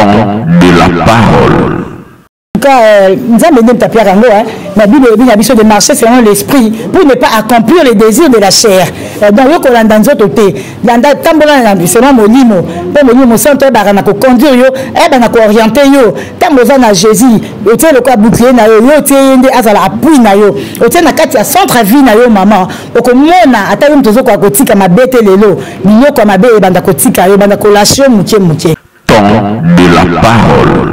Temps de la parole. Cas euh, nzambe nde moto apiaka yango na bible elobi na biso de marcher selon l'esprit pour ne pas accomplir les désirs de la chair euh, donc yo kolanda nzoto te landa tambola na selon molimo mpo molimo mosantu ayebaka na koconduire yo ayeba na kooriente yo ntango oza na jésus otie lokola bouclier na yo yo otie ye nde azala appui na yo otie na kati ya centre vie na yo mama okomona ata yo moto ozokoka kotika mabe te lelo biloko ya mabe ebanda kotika yo ebanda kolashe yo moke moke. Temps de la parole.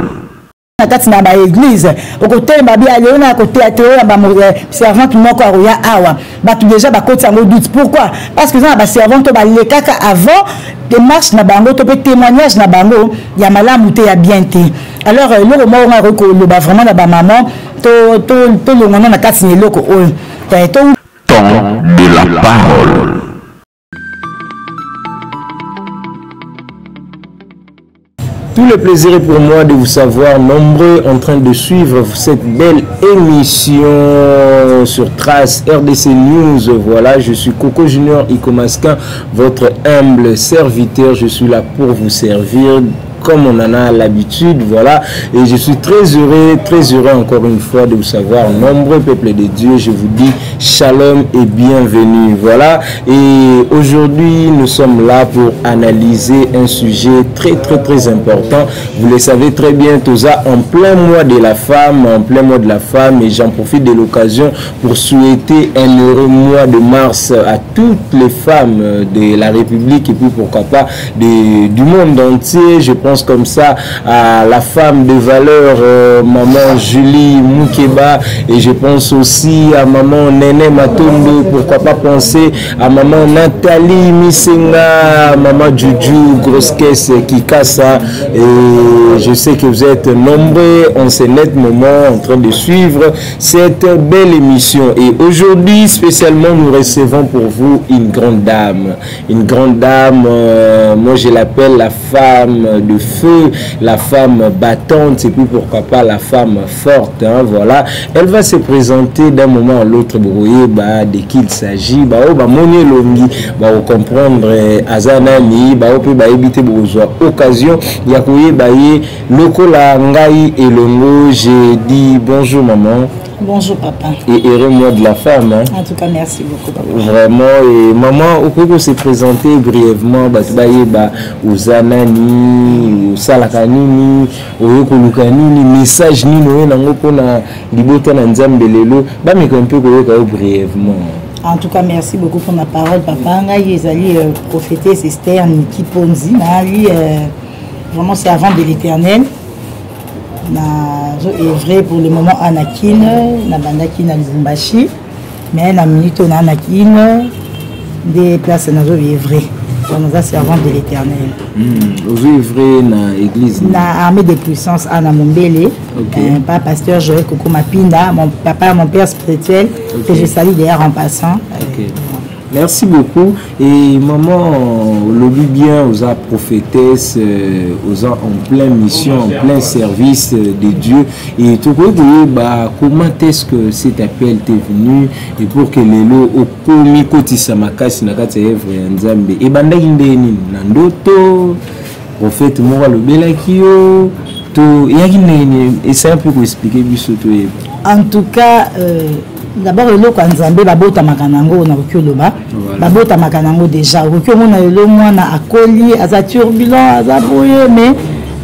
Na kati na baeglise okotelema bia lelo na koteya te oyo ya baservante eh, moko akoya awa bato deja bakoti yango doute. Pourquoi? Parce que eza na baservante oyo balekaka avant démarche na bango to mpe témoignage na bango ya malamu te, ya bien te. Alors euh, eloko moko ngai akoki koloba vraiment na bamama, tolongwana na kati na eloko oyo eh, Temps de la parole. Tout le plaisir est pour moi de vous savoir nombreux en train de suivre cette belle émission sur Trace RDC News. Voilà, je suis Coco Junior Ikomaskin, votre humble serviteur. Je suis là pour vous servir comme on en a l'habitude, voilà. Et je suis très heureux, très heureux encore une fois de vous savoir nombreux, peuple de Dieu. Je vous dis shalom et bienvenue, voilà. Et aujourd'hui, nous sommes là pour analyser un sujet très, très, très important. Vous le savez très bien, Toza, en plein mois de la femme, en plein mois de la femme, et j'en profite de l'occasion pour souhaiter un heureux mois de mars à toutes les femmes de la République et puis pourquoi pas de, du monde entier. Je pense comme ça à la femme de valeur, euh, maman Julie Moukeba, et je pense aussi à maman Néné Matondo, pourquoi pas penser à maman Nathalie Misenga, maman Juju, grosse caisse Kikasa, et je sais que vous êtes nombreux en ce net moment en train de suivre cette belle émission. Et aujourd'hui, spécialement, nous recevons pour vous une grande dame. Une grande dame, euh, moi je l'appelle la femme de feu, la femme battante, et puis pourquoi pas la femme forte. Hein, voilà. Elle va se présenter d'un moment à l'autre, bah, de qui il s'agit, bah, oh, bah, moni longi, bah, comprendre, eh, aza nani, bah, oh, bah, éviter, occasion, ya koyeba ye lokola ngai elongo. J'ai dit bonjour maman. Bonjour papa. Et heureux mois de la femme. Hein. En tout cas, merci beaucoup papa. Vraiment, et maman, okoki se présenter brièvement, bato bayeba oza nani, osalaka nini, oye koluka nini, message nini oye nango mpona libota na Nzambe lelo, bameka mpe koyoka yo brièvement. En tout cas, merci beaucoup pour ma parole, papa. Ngai ezali euh, prophétesse Esther Niki Ponzi, nali euh, vraiment servante de l'Éternel. Nazo œuvrer pour le moment à Kin, nabandaki na Lubumbashi, mais na minute oyo na na Kin nde place nazo œuvrer. Donc, naza servante de l'Éternel. Hmm, ozo œuvrer na église na armée de puissance Anna Mombele. Ok. Euh, pas pasteur Joël Koko Mapinda, mon papa, mon père spirituel, Ok. que je salue d'ailleurs en passant. Ok. Merci beaucoup. Et maman, olobi bien, oza prophétesse, euh, oza en pleine mission, en plein service euh, de Dieu. Et tokoki koyeba comment est-ce que cet appel t'est venu et pour que lelo okomi kotisa makasi na kati ya œuvre ya Nzambe. Ebandaki ndenge nini? Na ndoto, prophète moko alobelaki yo, to eyaki ndenge nini? Essaye un peu koexpliquer biso toyeba. En tout cas, euh, d'abord eloko ya Nzambe babotamaka nango, nakoki oloba babotamaka nango déjà. Okoki omona lelo mwana akoli, aza turbulent, aza boye, mais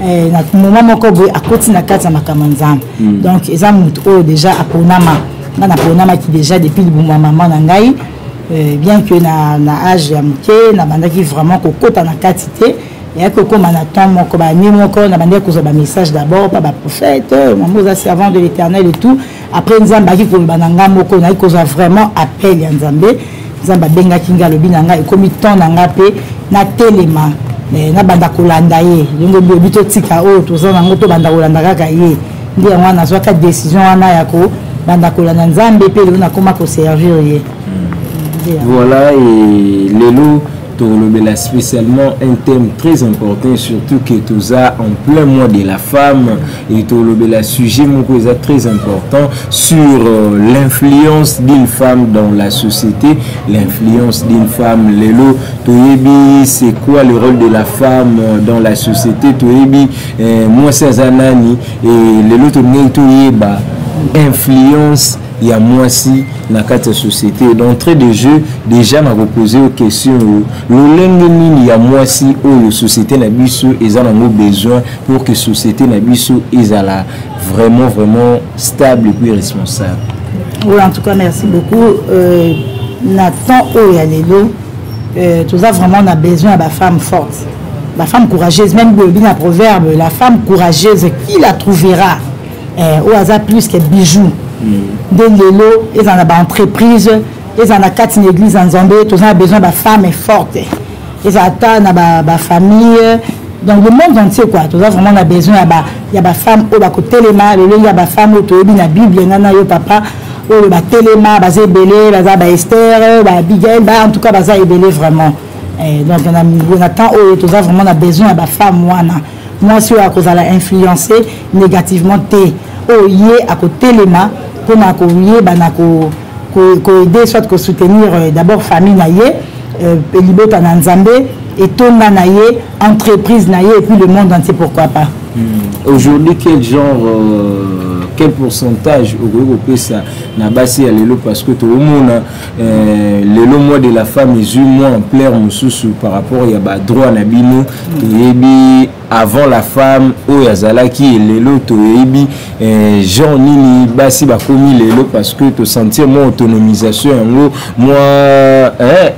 eh, na moment moko boye akoti na kati ya makambo ya Nzambe. Donc eza motu oyo déjà aponama. Nga naponamaki déjà depuis libumu ya mama na ngai, euh, bien que na, na age ya moke nabandaki vraiment kokota na kati te. Eyaki kokóma na temps moko, baannée moko, nabandaki kozwa bamessage d'abord pa baprophète: mama, oza servant de l'Éternel et tout. Après Nzambe ayaki koloba na nga moko, nayaki kozwa vraiment appel ya Nzambe. Nzambe abengaki nga, alobi na nga ekomi temps na nga mpe natelema, eh, nabanda kolanda ye. Ndenge obi totika oyo toza nango, tobanda kolanda kaka ye. Nde yango wana nazwaka décision wana ya kobanda kolanda Nzambe, mpe lelo nakóma koservir ye. Voilà, et lelo Tolobela spécialement un thème très important, surtout que toza en plein mois de la femme et tolobela sujet moko eza très important sur l'influence d'une femme dans la société, l'influence d'une femme lelo toyebi c'est quoi le rôle de la femme dans la société, toyebi mwasi aza nani et lelo tolingi toyeba influence ya mwasi na kati ya société. D'entrée de jeu déjà na koposer yo question oyo, lolenge nini ya mwasi oyo société na biso eza nango besoin pour que société na biso ezala vraiment vraiment stable et puis responsable? Oui, en tout cas merci beaucoup. Na temps oyo ya lelo, toza vraiment na besoin ya bafemme forte, la femme courageuse. Même boyebi na proverbe, la femme courageuse, qui la trouvera? Oyo aza plus que bijou. Nde lelo eza na baentreprise, eza na kati na église ya Nzambe, toza na besoin bafemme forte, eza ata na bafamille, donc le monde entier quoi. Toza vraiment na besoin ya bafemme oyo bakotelema lolenge ya bafemme oyo toyebi na Bible, nga na yo papa, oyo batelema, baza ebele, baza baEsther, baAbigail, ba en tout cas baza ebele vraiment. Donc na temps oyo toza vraiment na besoin ya bafemme wana, mwasi oyo akozala influencé négativement te, oyo ye akotelema mpona koyeba na koaider soit kosoutenir d'abord famille na ye, libota na Nzambe, etonga na ye, entreprise na ye et puis le monde entier, pourquoi pas. Aujourd'hui, quel genre, quel pourcentage okoki kopesa na basi ya lelo? Parce que toomona lelo mois de la femme ezwi mwa ampleur mosusu par rapport ya badroit na bino. Toyebi avant la femme oyo azalaki, lelo toyebi genre nini basi bakomi lelo, parce que tosentir mwa autonomisation yango, mwa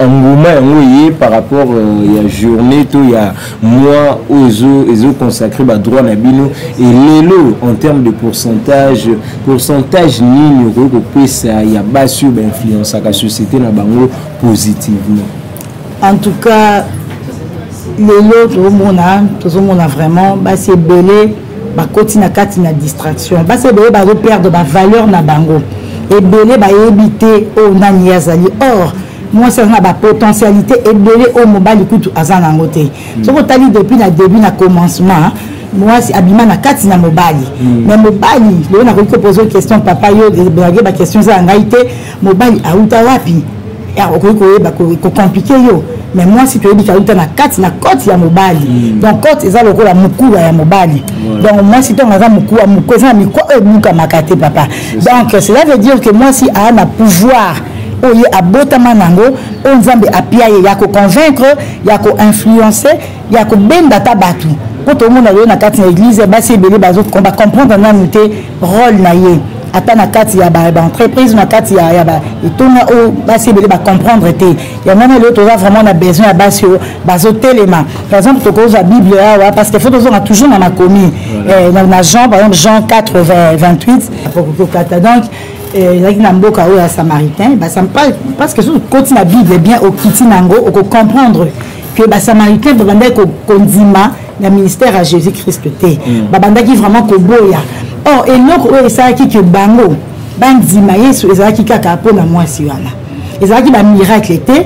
enguma yango ye par rapport ya journée to ya mois oyo ezoconsacre badroit na bino. Et lelo, en termes de pourcentage, pourcentage nini okoki kopesa ya basi oyo bainfluençaka société na bango positivement? En tout cas, lelo tozomona vraiment basi ebele bakoti na kati na distraction, basi ebele bazoperdre bavaleur na bango, ebele bayebi te oyo nani ye azali. Or mwasi aza na bapotentialité ebele oyo mobali kutu aza nango te. Soki otali depuis na début, na commencement, mwasi abima na kati na mobali. Mais mobali lelo, nakoki kopose question, papa, yo ebelaki baquestion eza ya ngai te, mobali auta wapi? Okoki koyeba kocompliquer yo. Mais mwasi toyebi auta na kati na côte ya mobali. Donc côte eza lokola mokuwa ya mobali. Donc mwasi ntongo aza mokuwa, mokuwa eza na mikwa oyo ebukamaka te, papa. Donc cela veut dire que mwasi aa na pouvoir oyo ye abotama nango, oyo Nzambe apia ye, ya koconvaincre, ya koinfluencer, ya kobenda ata bato. Mpo tomona lelo na kati na église, basi ebele bacomprendre nanu te rôle na ye, ata na kati ya baentreprise, na kati ya etonga oyo, basi ebele bacomprendre te. Yango wana lelo toza vraiment na besoin ya basi oyo bazotelema. Par exemple, tokozwa Bible awa, parce que faut tozonga toujours na makomi, na Jean, par exemple Jean 4 28, okoki okata. Donc ezalaki na mboka oyo ya Samaritain, parce que soki okoti na Bible bien, okiti nango, okocomprendre que basamaritain babandaki kondima na ministère ya Jésus Christ te. Babandaki vraiment koboya. Or eloko oyo esalaki ke bango bandima Yesu ezalaki kaka mpona mwasi wana. Ezalaki bamiracle te,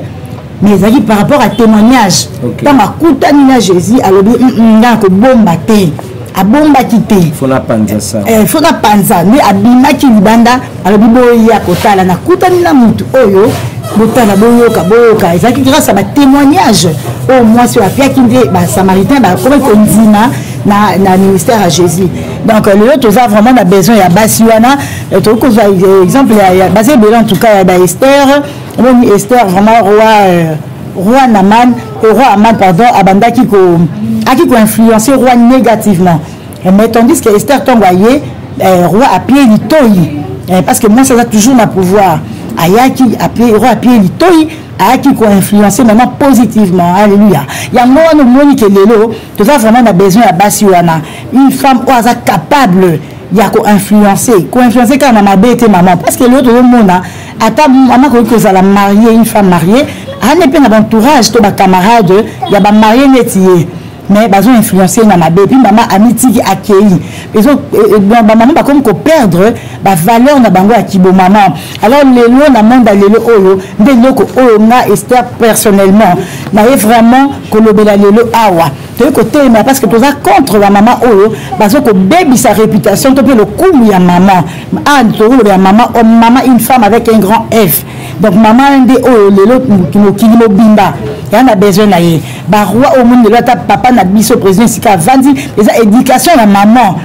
mais ezalaki par rapport à témoignage. Ntango akutani na Jésus, alobi: "Nga kobomba te." Abombaki te. Faut napanza. Faut napanza. Nde abimaki libanda, alobi: "Boya kotala, nakutani na mutu oyo, botala, boyoka, boyoka." Ezalaki grâce à batémoignage oyo mwasi oyo apiaki nde basamaritain bakomaki kondima na ministère ya Jésus. Donc lelo toza vraiment na besoin ya basi wana. Tokoki kozwa exemple ya baza ebele, en tout cas ya baEsther. Omoni Esther, vraiment, roi Naman, roi Aman, pardon, abandaki ko aki koinfluencer roi négativement, mais tandis que Esther, ntongo aye, roi apie litoi, parce que mwasi aza toujours na pouvoir. Ayaki apie, roi apie litoi, ayaki koinfluencer maintenant positivement. Alléluia! Yango wana omoni ke lelo toza vraiment na besoin ya basi wana, une femme oyo aza capable ya koinfluencer, koinfluencer kaka na mabe te, mama, parce que lelo tozomona ata mama koki kozala mariée, une femme mariée, ane mpe na baentourage to bacamarade ya bamarie neti ye. Mais bazo influencer na mabe. Puis mama amitiki, akei. Bamama bakomi koperdre bavaleur na bango ya kibomama. Alors lelo na monde ya lelo oyo nde eloko oyo nga Ester personnellement naye vraiment kolobela lelo awa. Toyei kotelema parce que toza contre bamama oyo bazo kobebisa réputation to mpe lokumu ya mama. Ah, tokolobela mama, oh, mama, une femme avec un grand F. Donc mama nde oyo lelo mokili mobimba ya na besoin na ye. Baroi oyo omoni lelo, ata papa na biso président esika avandi, eza éducation ya mama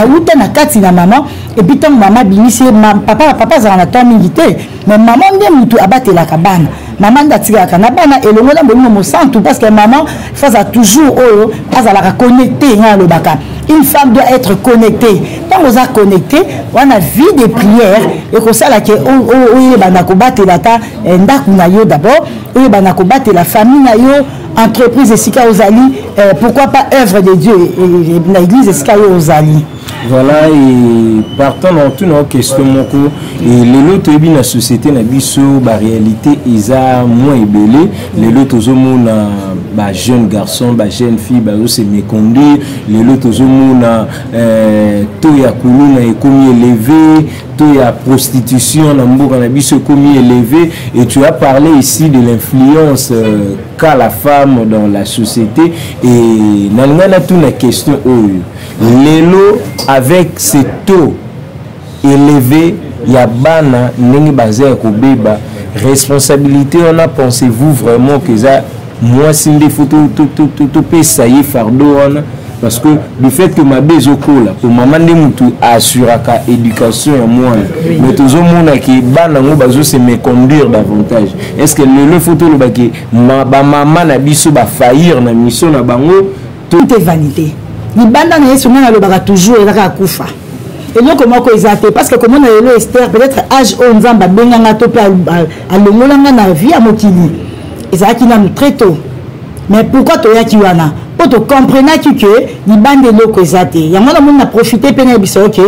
awuta na kati na mama. Et puis ntango mama abimisi ye, papa, papa azalaka na temps mingi te, mais mama nde mutu abatelaka bana, mama nde atikalaka na bana elongo na Molimo Mosantu, parce que mama faut aza toujours oyo azalaka connecté. Ngai alobaka, une femme doit être connectée. Ntango oza connecté wana, vie de prière ekosala ke oyebana kobatela ata ndako na yo d'abord, oyebana kobatela famille na yo, entreprise esika ozali, pourquoi pas œuvre de Dieu na église esika yo ozali. Voilà, et partant dans tout nos questions moko, et lelo toyebi na société na biso baréalité eza moins ebele. Lelo tozomona bajeune garçon, bajeune fille bazose méconduire. Lelo tozomona taux ya kuluna ekomi élevé, taux ya prostitution na mboka na biso ekomi élevé. Et tu as parlé ici de l'influence qu'a la femme dans la société, et nalinga natuna question oyo: lelo, avec ce taux élevé ya bana ndenge baza ya kobeba, responsabilité wana, pensez-vous vraiment que eza mwasi nde faut topesa ye fardeau wana? Parce que du fait que mabe ezokola, po mama nde mutu assuraka éducation ya mwana, mais tozomona ke bana yango bazose méconduire davantage. Est ce que lelo faut toloba ke bamama na biso bafaillir na mission na bango? Tout est vanité libanda na Yesu. Ngai nalobaka toujours, eza kaka kufa, eloko moko eza te. Parce que komona lelo Ester, peut-être âge oyo Nzambe abenganga to mpe alongolanga na vie ya mokili ezalaki nanu très tôt. Mais pourquoi toyaki wana? Mpo tocomprenaki ke libanda eloko eza te. Yango wana moni na profite mpe nayebisa yo ke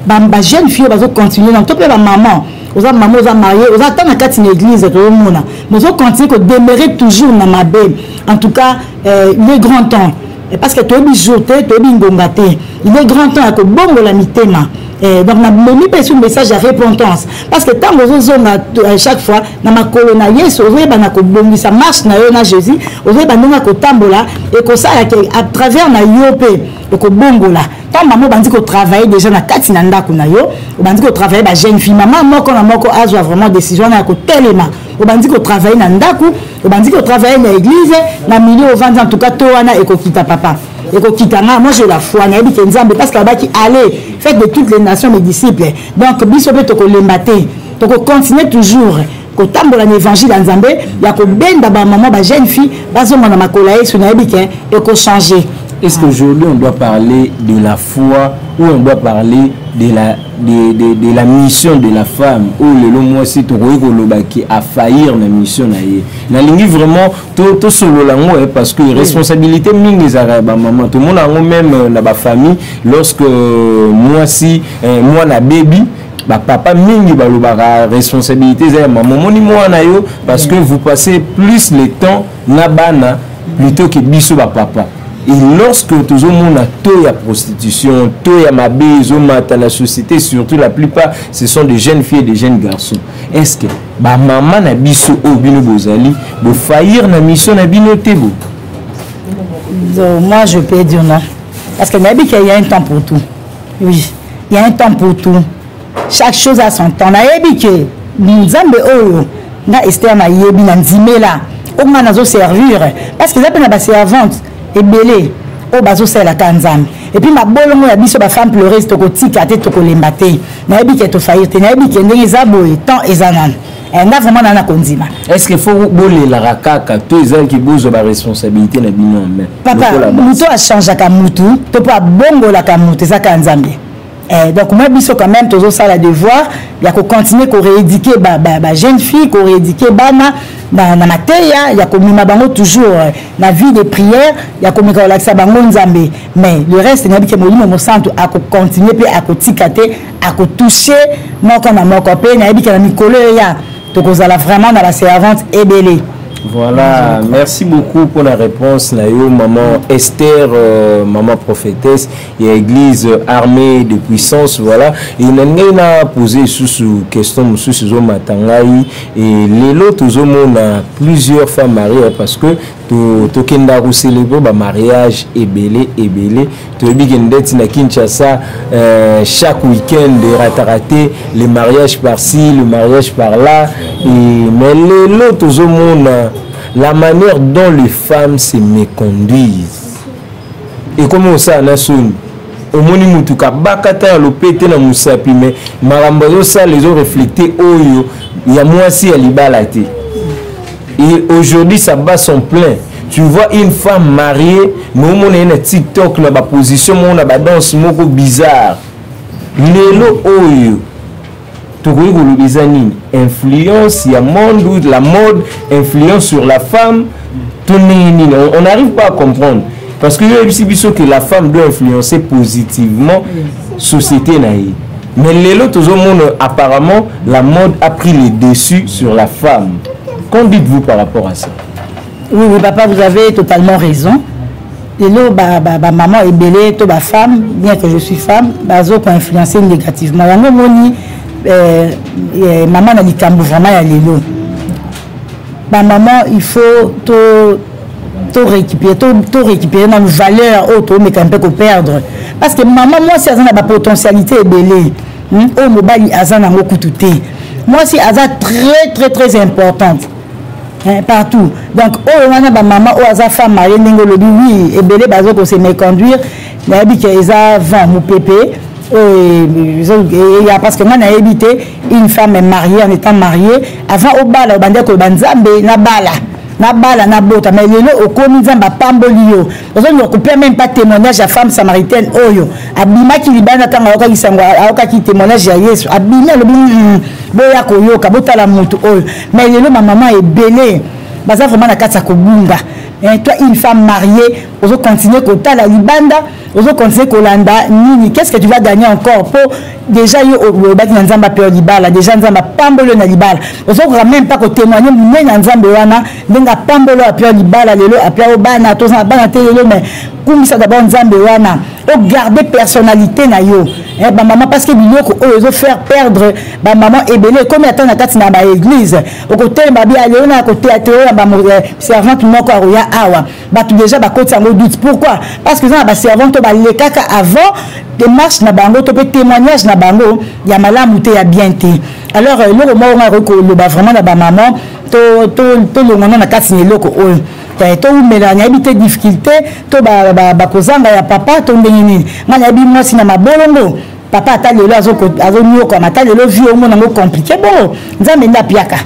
bajeune fille oyo bazocontinue nango, to mpe bamama, oza mama, oza marie, oza ata na kati na église, tozomona mais ozocontinue kodemeurer toujours na mabe. En tout cas, il est grand temps, parce que toyebi jour te, toyebi ngonga te. Il est grand temps ya kobongola mitema. Donc namemi mpe su message ya repentance, parce que ntango ozozonga chaque fois na makolo na Yesu, ozoyeba na kobongisa marche na yo na Jésus, ozoyeba ndenge ya kotambola, ekosala ke à travers na yo mpe okobongola. Ntango mama obandi kotravaille déjà na kati na ndako na yo, obandi kotravaille bajeune fille, mama moko na moko azwa vraiment décision wana ya kotelema. Obandi kotravaille na ndako, obandi kotravaille na église, na milieu ovandi, en tout cas to wana ekokita, papa, ekokita. Nga, moi j'ai la foi, nayebi ke Nzambe, parce que abaki: "Allez, faites de toutes les nations mes disciples." Donc biso mpe tokolemba te, tokocontinue toujours kotambola na évangile ya Nzambe ya kobenda bamama, bajeune fille bazonga na makolo ya Yesu. Nayebi ke ekochange. Est-ce qu'aujourd'hui on doit parler de la foi ou on doit parler de la mission de la femme, oyo lelo mwasi tokoki koloba ke afaillir na mission na ye? Nalingi vraiment tosolola yango, parce que responsabilité mingi ezalaka ya bamama. Tomona yango même na bafamille, lorsque mwasi, mwana bebi, bapapa mingi balobaka responsabilité eza ya mama. Omoni mwana yo, parce que vous passez plus le temps na bana plutôt que biso bapapa. Et lorsque tozomona taux ya prostitution, taux ya mabe ezomata na société, surtout la plupart ce sont des jeunes filles et des jeunes garçons, est ce que bamama na biso oyo bino bozali bofaillir na mission na bino te bo? Donc, moi je peux dire non, parce que nayebi qu'il y a un temps pour tout. Oui, il y a un temps pour tout, chaque chose a son temps. Nayebi ke Nzambe oyo nga Ester nayebi na ndimela, oyo nga nazoservir, parce que eza mpe na baservante ebele oyo bazosalelaka Nzambe. Et puis mabolongo ya biso bafemme pleureuse, tokotika te, tokolemba te. Nayebi ke tofaillir te, nayebi ke ndenge eza boye, temps eza nano. Nga vraiment naa na kondima. Est ce que faut bolelaka kaka to ezalaki bozwa baresponsabilité na bino en main? Papa, moto achangeaka mutu to mpo abongolaka mutu eza kaka Nzambe. Donc moi, biso quand même tozosala devoir ya kocontinue korééduquer bajeune fille, korééduquer bana na mateya ya komema bango toujours na vie de prière, ya komeka kolakisa bango Nzambe. Mais le reste, nayebi ke Molimo Mosantu akocontinue mpe akotika te, akotouche moko na moko. Mpe nayebi ke na mikolo eya, tokozala vraiment na baservante ebele. Voilà, merci beaucoup pour la réponse, Nayo, maman Esther, maman prophétesse, et église armée de puissance, voilà. Et n'a posé sous question, monsieur Suzo Matangai, et lelo tozomo na plusieurs femmes mariées parce que tokenda kocélébrer ba mariage ebele ebele. Toyebi ke ndeti na Kinshasa, chaque week-end erataka te, le mariage par-ci, le mariage par-là. Et mais lelo tozomona la manière dont les femmes se méconduisent ekomi kosala na soni. Omoni mutu kabaka ta ya lopete na mosapi, mais makambo azosala ezoreflecte oyo ya mwasi ya libala te. Et aujourd'hui, ça bat son plein. Tu vois une femme mariée, mais au moins il y a TikTok na ba position mo na ba danse moko bizarre. Lelo oyo tokoki koloba eza nini? Influence ya monde, la mode influence sur la femme to ndenge nini? On n'arrive pas à comprendre, parce que yoyebisi biso que la femme doit influencer positivement société na ye, mais lelo tozomona apparemment la mode a pris le dessus sur la femme. Qu'en dites-vous par rapport à ça? Oui, papa, vous avez totalement raison. Lelo bamaman ebele to bafemme, bien que je suis femme, bazo koinfluencer négativement. Yango omoni, mama na likambo vraiment ya lelo, bamaman, il faut to récupérer, to récupérer na valeur oyo toomeka mpe koperdre, parce que mama mwasi aza na bapotentialité ebele, oyo mobali aza nango kutu te. Mwasi aza très très très importante, hein, partout. Donc oyo wana bamama oyo aza femme mariée, ndenge olobi, oui, ebele baza kose méconduire. Nayebi ke eza vent, mopepe oyo eya, parce que ngai nayebi te une femme mariée, en étant mariée, avant obala obandi koloba: "Nzambe, nabala, nabala, nabota." Mais lelo okomi, Nzambe apamboli yo, ozolinga kopia même pas témoignage ya femme samaritaine oyo abimaki libanda ntango ayokaki sango, ayokaki témoignage ya Yesu, abimi, alobi: "Boya koyoka, botala motu oyo." Mais lelo bamama ebele baza vraiment na kati ya kobunga. Toi, une femme mariée, ozocontinue kotala libanda, ozocontinue kolanda nini? Qu'est ce que tu vas gagner encore? Po déjà yo olobaki na Nzambe ape yo libala, déjà Nzambe apamboli yo na libala, ozokoka même pas kotémoigne monene ya Nzambe wana, ndenge apamboli oyo, ape yo libala, lelo ape yo bana. Toza na bana te lelo, mais kumisa d'abord Nzambe wana, ogarde personnalité na yo. Bamama, parce que biloko oyo ezofaire perdre bamama ebele, ekomi ata na kati na baéglise. Okotelema bi alelo na koteya te, oyo na baservante moko akoya awa, bato déjà bakoti yango doute. Pourquoi? Parce que eza na baservante oyo balekaka avant, démarche na bango to mpe témoignage na bango ya malamu te, ya bien te. Alors eloko moko nga akoki koloba vraiment na bamama, tolongana na kati na eloko oyo toumela. Nayebi te difficulté to bakozanga ya papa to ndenge nini. Ngai nayebi mwasi na mabolongo, papa, ata lelo azonyokama, ata lelo vie omona yango compliqué bongo, Nzambe nde apiaka.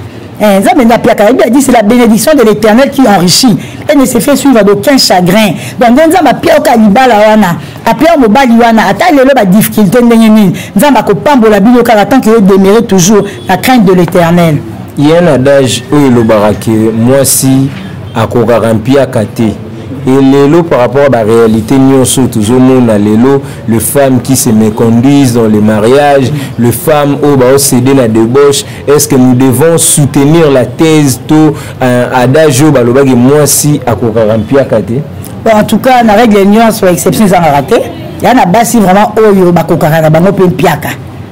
Nzambe nde apiaka. Yebi adi, c'est la bénédiction de l'Éternel qui enrichit et ne se fait suivre d'aucun chagrin. Donc nde Nzambe apia oka libala wana, apia mobali wana, ata lelo badifficulté ndenge nini, Nzambe akopambola bino kaka tant que yo demeure toujours la crainte de l'Éternel. Il y a un adage oyo elobaka ke mwasi akokaka mpiaka te. Et lelo, par rapport à la réalité nyonso tozomona lelo, les femmes qui se méconduisent dans les mariages, les femmes oyo baocéder na débauche, est-ce que nous devons soutenir la thèse to adage oyo balobaki mwasi akokaka mpiaka te? Bon, en tout cas, na règle nyonso exception ezangaka te. Ya na basi vraiment oyo bakokaka na bango mpe mpiaka,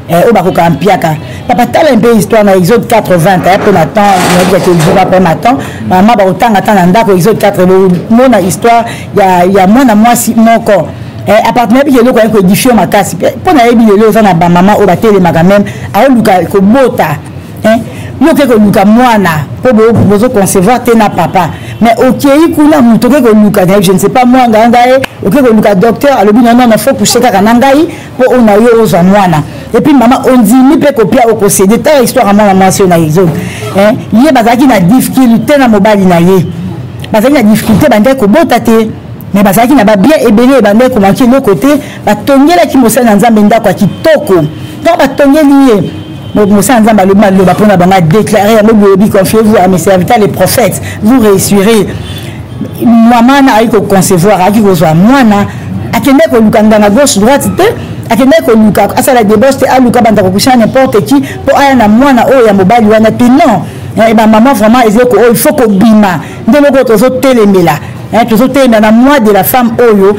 oyo bakokaka mpiaka. Papa, tala mpe histoire na Exode 80 aya mpe na temps, nayebikaki jour après ma temps, mama bakotanga ta na ndako Exode 4, bomona histoire ya mwana mwasi moko. Appartement, yebiki eloko aye koédifie makasi mpo nayebi lelo eza na bamama oyo batelemaka même aoluka kobota. Yo oke koluka mwana mpo bozoconcevoir te na papa, mais okei kuna, moto oke koluka, je ne sais pas moi, ngai ngai oke koluka docteur, alobi: "Non, non, faut coucher kaka na ngai mpo oyo na yo ozwa mwana." Et puis mama ondimi mpe kopia, okosede. Tala histoire ya mwana mwasi oyo na Exode. Ye bazalaki na difficulté na mobali na ye, bazalaki na difficulté, bandaki kobota te, mais bazalaki na babien ebele, ebandaki komanquer eloko te. Batongelaki mosali na Nzambe ndako ya kitoko. Ntango batongeli ye, mosali na Nzambe alobi maloba mpona bango, adéclaré yango boyebi: "Confiez-vous à mes serviteurs les prophètes, vous réussirez." Mama wana ayaki koconcevoir, ayaki kozwa mwana, akende koluka nganga gauche droite te. Akendaki koluka asala débauche te, aluka banda kokusha n'importe qui mpo aya na mwana oyo ya mobali wana te. Non, bamama vraiment, ezeko oyo il faut kobima nde moko tozotelemela, tozotelemela na mois de la femme oyo.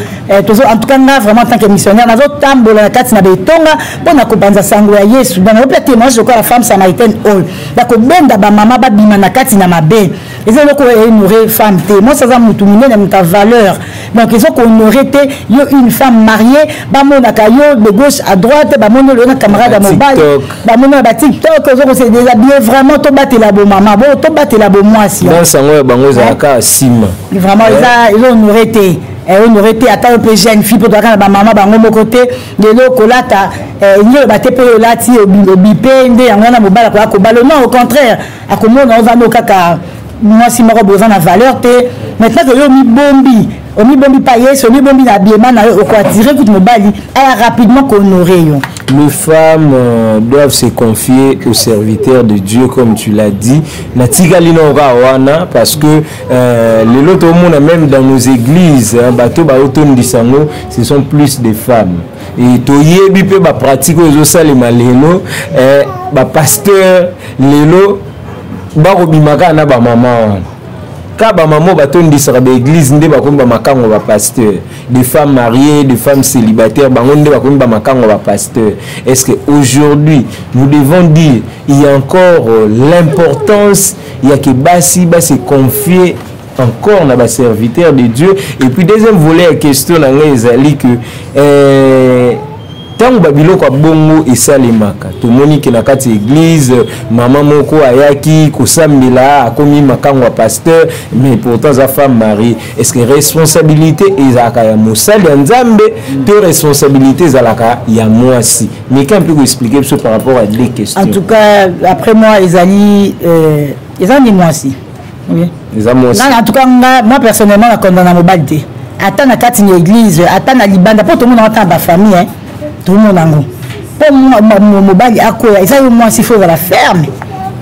Tozo, en tout cas nga vraiment, en tant que missionnaire, nazotambola na kati na betonga mpo na kopanza sango ya Yesu. Donc naopia témoignage lokola femme samaritaine oyo ya kobenda bamama babima na kati na mabe. Eza eloko oyo ehonore femme te. Mwasi aza motu monene, moto ya valeur. Donc eza kohonore te yo, une femme mariée, bamonaka yo de gauche à droite, bamoni oyo na camarade ya mobali, bamoni na baTikTok, oza kose déshabiller. Vraiment, tobatela bomama bo, tobatela bomwasi. Danse yango ya bango ezalaka nsima. Vraiment, eza honore te, honore te. Ata yo mpe jeune fille, mpo toyaka na bamama bango moko te. Lelo kolata elingi oloba te mpo oyo olati obipe nde yango wana mobali akoya kobala. Non, au contraire, akomona ovanda kaka mwasi moko boza na valeur te. Maintenant ke yo omibombi, omibombi pa Yesu, omibombi na biema na yo, okoatire kutu mobali aya rapidement kohonore yo. Les femmes doivent se confier aux serviteurs de Dieu, comme tu l'as dit. Natikali na wana parce que lelo tomona même dans nos églises, hein, bato baotondisa yango, ce sont plus des femmes. Et toyebi mpe bapratique oyo ezosalema lelo, bapasteur lelo bakobima kaka na bamama wana, kaka bamama oyo batondisaka baeglise nde bakomi bamakango bapasteur. Des femmes mariées, des femmes célibataires, bango nde bakomi bamakango bapasteur. Est-ce que aujourd'hui nous devons dire il y a encore l'importance ya ke basi base confier encore na baserviteur de Dieu? Et puis deuxième volet ya question na ngai ezali que ntango babiloko ya bongo esalemaka, tomoni ke na kati ya église mama moko ayaki kosambela, akomi makango ya pasteur, mais pourtant aza femme mariée. Est ce que responsabilité ezalaka ya mosali ya Nzambe to responsabilité ezalaka ya mwasi? Meka mpe koexplike biso par rapport à deux questions. En tout cas, après moi, ezali eza ni mwasi, oui. Eza mwasi. En tout cas nga, moi personnellement, nakondana mobali te, ata na kati na église, ata na libanda, mpo tomona ata na bafamille, tomona yango. Mpo mobali akoya, eza yo mwasi, faut ozala ferme.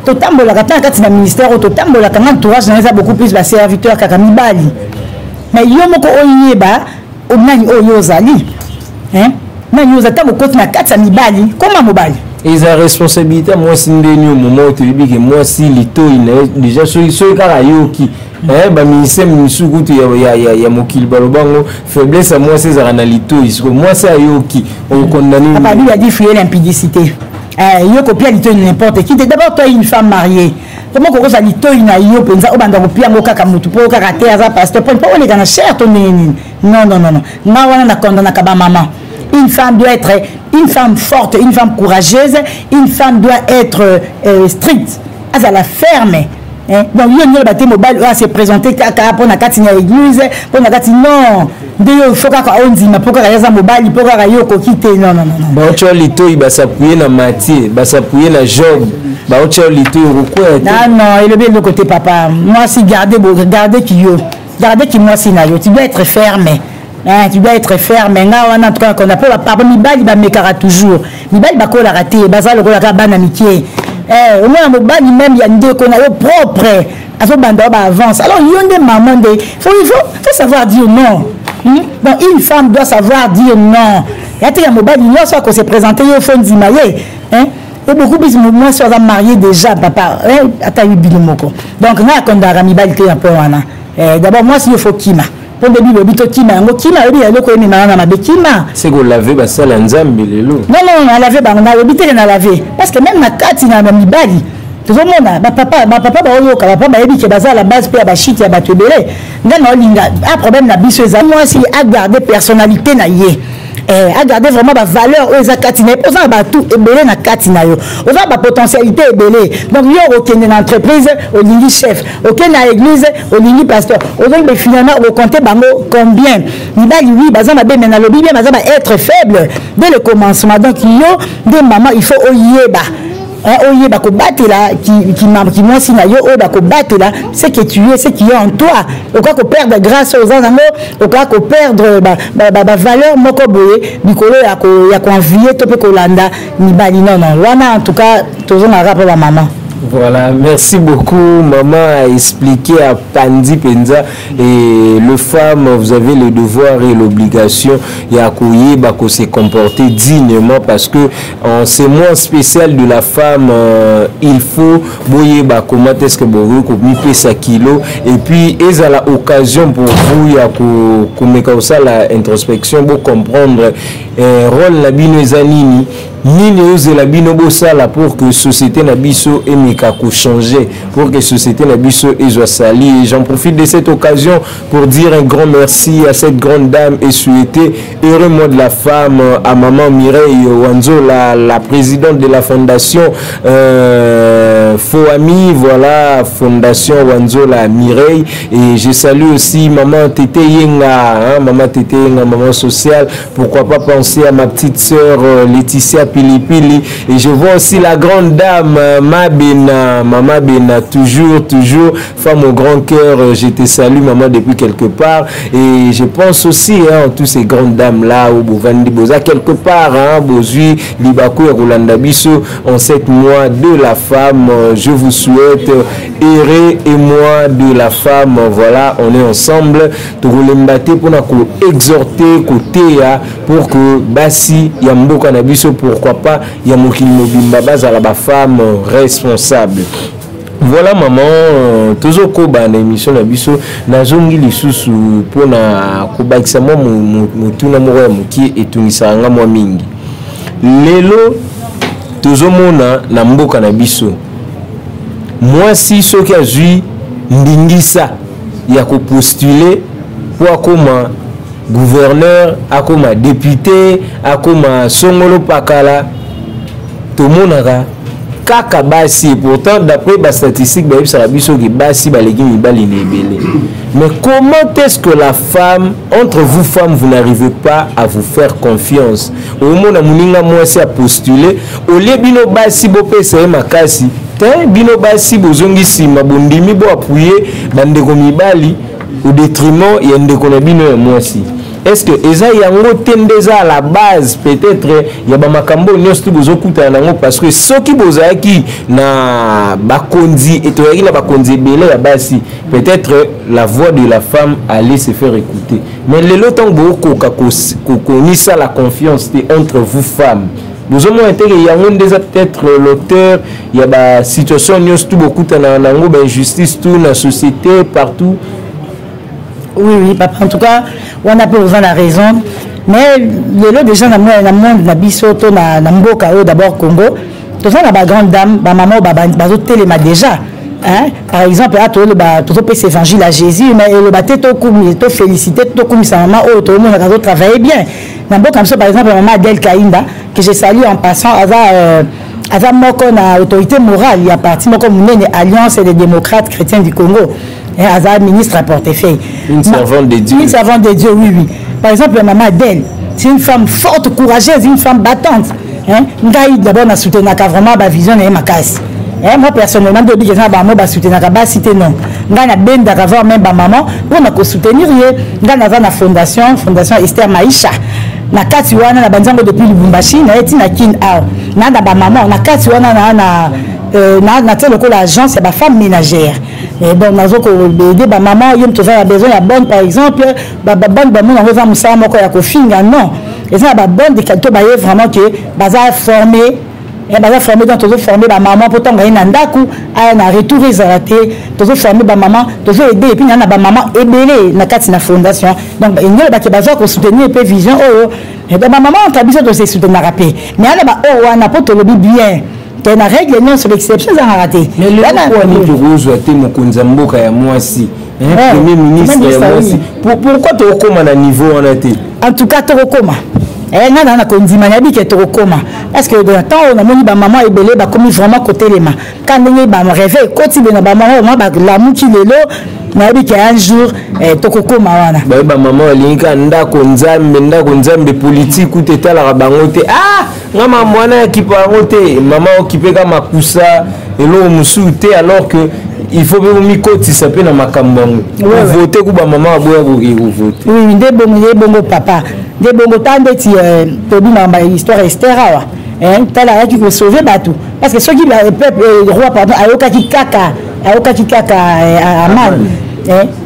Totambolaka ata na kati na ministère oyo totambolaka, nga entourage na eza beaucoup plus baserviteur kaka mibali. Mais yo moko oyeba nani oyo ozali, nani oza. Ntango okoti na kati ya mibali, koma mobali. Eza responsabilité ya mwasi ndeni oyo moma oyo toyebi ke mwasi litoi na ye déjà, soki kaka ayoki, baministère misusu kutu ya mokili baloba yango, faiblesse ya mwasi ezalaka na litoi. Siko mwasi ayoki, okondani? Papa, Bible a dit: fuyez l'impudicité. Yo kopia litoi n'importe qui te. D'abord toi, une femme mariée, comment kokozwa litoi na yo mpenza, obanda kopia yango kaka motu mpo kaka te aza pasteur, mpo oleka na chaire to ndenge nini? Non, non, non, non, nga wana nakondanaka bamama. Une femme doit être une femme forte, une femme courageuse, une femme doit être stricte, azala ferme, hein? Donc yo nyolo bate mobali oyo ase présente kaka mpo na kati na église, mpo na kati, non, nde yo faut kaka ondima mpo kaka yaza mobali, mpo kaka yo okoki te. Non, non, non. Baotya litoi, basapuye na Matthieu, basapuye na Job, baotya litoi, okokwea te. Non, non, elobi eloko te. Papa, mwasi, garde, garde ki yo, garde ki mwasi na yo. Tu dois être ferme, hein, tu dois être ferme. Nga wana, en tout cas, kona mpo bapapa mibali bamekaka toujours. Mibali bakolaka te, baza lokola kaka bana mike. Omona mobali même ya ndeko na yo propre azobanda yo baavance. Alors yo nde mama nde il faut savoir dire non, Donc une femme doit savoir dire non. Ya te ya mobali nyonso akose présenter, yo faut ndima ye, hein? Et beaucoup plus mwasi aza marié déjà, papa, ata yo bino moko. Donc ngai akondaka mibali te na point wana. D'abord mwasi, yo faut kima, mpo nde Bible ebi tokima yango. Kima, oyebi eloko ememaka na mabe, kima. Se kolave basala ya Nzambe lelo. Non, non, nalave bango, nalobi teke nalave, parce que même na kati na mibali tozomona bapapa, bapapa baoyoka, bapapa bayebi ke baza la base mpe ya bashite ya bato ebele. Ngai naolinga a problème na biso eza mwasi agarde personnalité na ye, agarde vraiment bavaleur oyo eza kati na ye, mpo oza na batu ebele na kati na yo, oza na bapotentialité ebele. Donc yo okokende na entreprise, olingi chef, okende na église, olingi pasteur, ozongi, mais finalement okocompte bango combien? Mibali, oui, baza mabe, mais nalobi bien, baza baêtre faible dès le commencement. Donc yo nde mama, il faut oyeba, oyeba kobatela kimwasi na yo, oyeba kobatela ce que tu es, ce qui est en toi. Okoka koperdre grâce oyo oza nango, okoka koperdre bavaleur moko boye likolo ya koenvie to mpe kolanda mibali. Non, non, wana en tout cas tozongaka mpo bamama. Voilà, merci beaucoup. Maman a expliqué à Pandi Penza et le femme, vous avez le devoir et l'obligation ya koyeba ko se comporter dignement parce que en ce mois spécial de la femme, il faut boyeba comment est-ce que bokoki komipesa kilo et puis ezala occasion pour vous ya komeka kosala introspection, bo comprendre rôle na bino eza nini, nini ozela bino bosala pour que société na biso emeka kochanger, pour que société na biso ezwa sali. Et j'en profite de cette occasion pour dire un grand merci à cette grande dame et souhaiter heureux mois de la femme à maman Mireille Wanzo, la présidente de la fondation Foami, voilà, fondation Wanzola Mireille. Et je salue aussi maman Tété Yenga, hein, maman Tété Yenga, maman sociale. Pourquoi pas penser à ma petite sœur Laetitia Pilipili. Et je vois aussi la grande dame Mabena, maman Bena, toujours, toujours, femme au grand cœur. Je te salue maman depuis quelque part. Et je pense aussi, hein, toutes ces grandes dames là, au Bovandi Boza, quelque part, hein, Bozui, Libaku et Rolanda Biso, en 7 mois de la femme. Je vous souhaite heureux et mois de la femme. Voilà, on est ensemble. Tokolemba te pour nous exhorter côté ya pour que basi ya mboka na biso, pourquoi pas ya mokili mobimba bazala ba femme responsable. Voilà maman, tozokoba na émission na biso, nazongi lisusu mpona kobakisa mwa motuna moko ya mokie etungisaka nga mwa mingi. Lelo tozomona na mboka na biso mwasi soki azwi ndingisa ya kopostuler po akoma gouverneur, akoma député, akoma songolo pakala, tomonaka kaka basi. Pourtant d'après ba statistique bayebisaka biso ke basi baleki mibali na ebele. Mais comment est-ce que la femme, entre vous femmes, vous n'arrivez pas à vous faire confiance? Omona moninga mwasi a postulé, olie bino basi bopesa ye makasi te, bino basi bozongi nsima, bondimi bo appuyer bandeko mibali au détriment ya ndeko na bino ya mwasi. Est-ce que eza yango te nde eza à la base peut-être ya bamakambo nyonso tu bozokutana nango? Parce que soki bozalaki na bakonzi, toyaki na bakonzi ebele ya basi, peut-être la voix de la femme allait se faire écouter. Mais lelo ntango bokoka kokonisa la confiance te entre vous femmes, bozomona te ke yango nde eza peut-être l'auteur ya basituation nyonso tu bokutana nango, bainjustice tout na société partout? Oui, papa, en tout cas, on a peu la raison. Mais lelo déjà na na monde na biso to na mboka oyo, d'abord Congo, toza na bagrande dame, bamama oyo bazotelema déjà. Hein? Par exemple, ah, toloba tozopesa évangile à Jésus, mais eloba te tokumi tofélicité, tokumisa mama oyo tomonaka azotravaille bien na mboka biso. Par exemple, mama Adèle Kainda, que je salue en passant, aza moko na autorité morale ya parti moko monene, Alliance des démocrates chrétiens du Congo. Aza ministre à portefeuille. Une servante de Dieu. Une servante de Dieu, oui. Par exemple, maman Adèle, c'est une femme forte, courageuse, une femme battante, hein. Ngai d'abord na soutenaka vraiment ba vision na ye makasi. Hein, moi personnellement, nde eza bango basoutenaka basi te, non. Ngai nabendaka voir même bamama mpona kosoutenir ye. Ngai naza na fondation Esther Maisha. Na kati wana na banzango depuis Lubumbashi na ye ntina Kin awa, na bamama na kati wana na tie lokola agence ya bafemme ménagère. Et bon, nazo koaider bamama. Ye moto oza na besoin ya bonne, par exemple babonne, bamona yango eza mosala moko ya kofinga, non. Eza na babonne de qualité, baye vraiment ke baza formé, baza formé. Donc tozoforme bamama mpo ntango aye na ndako, aya na retour ezala te. Tozoforme bamama, tozoaider, et puis naa na bamama ebele na kati na fondation. Donc engele bake bazwa kosoutenir mpe vision oyo. Donc bamama entre biso tose soutenaka mpe, mais ana baoyo wana mpo tolobi bien te, na règle nyonso l'exception ezangaka te. Mais lelo wani tokozwa te mokonzi ya mboka ya mwasi, premier ministre ya mwasi? Pourquoi tokokóma na niveau wana te? En tout cas tokokóma. Nga na kondima, nayebi ke tokokóma, parce que na temps oyo namoni bamama ebele bakomi vraiment kotelema ka ndenge baréveil ekoti be na bamama oyo balamuki lelo. Nayebi ke un jour tokokóma wana. Baye bamama balingi kaka ndako Nzambe, ndako Nzambe, politike kuta etalaka bango te. Ah, nga mama wana yakipa yango te, mama okipe ka makusa, eloko mosusu te, alors que il faut mpe bomikotisa mpe na makambo yango. Vote ku bamama baboya koki kovote. Oui, nde bongo, nde bongo papa, nde bongo. Ta ndeti tobi makambo ya histoire Ester awa. Tala, ayaki kosauve bato, parce que soki peuple, roi, pardon, ayokaki kaka Aman,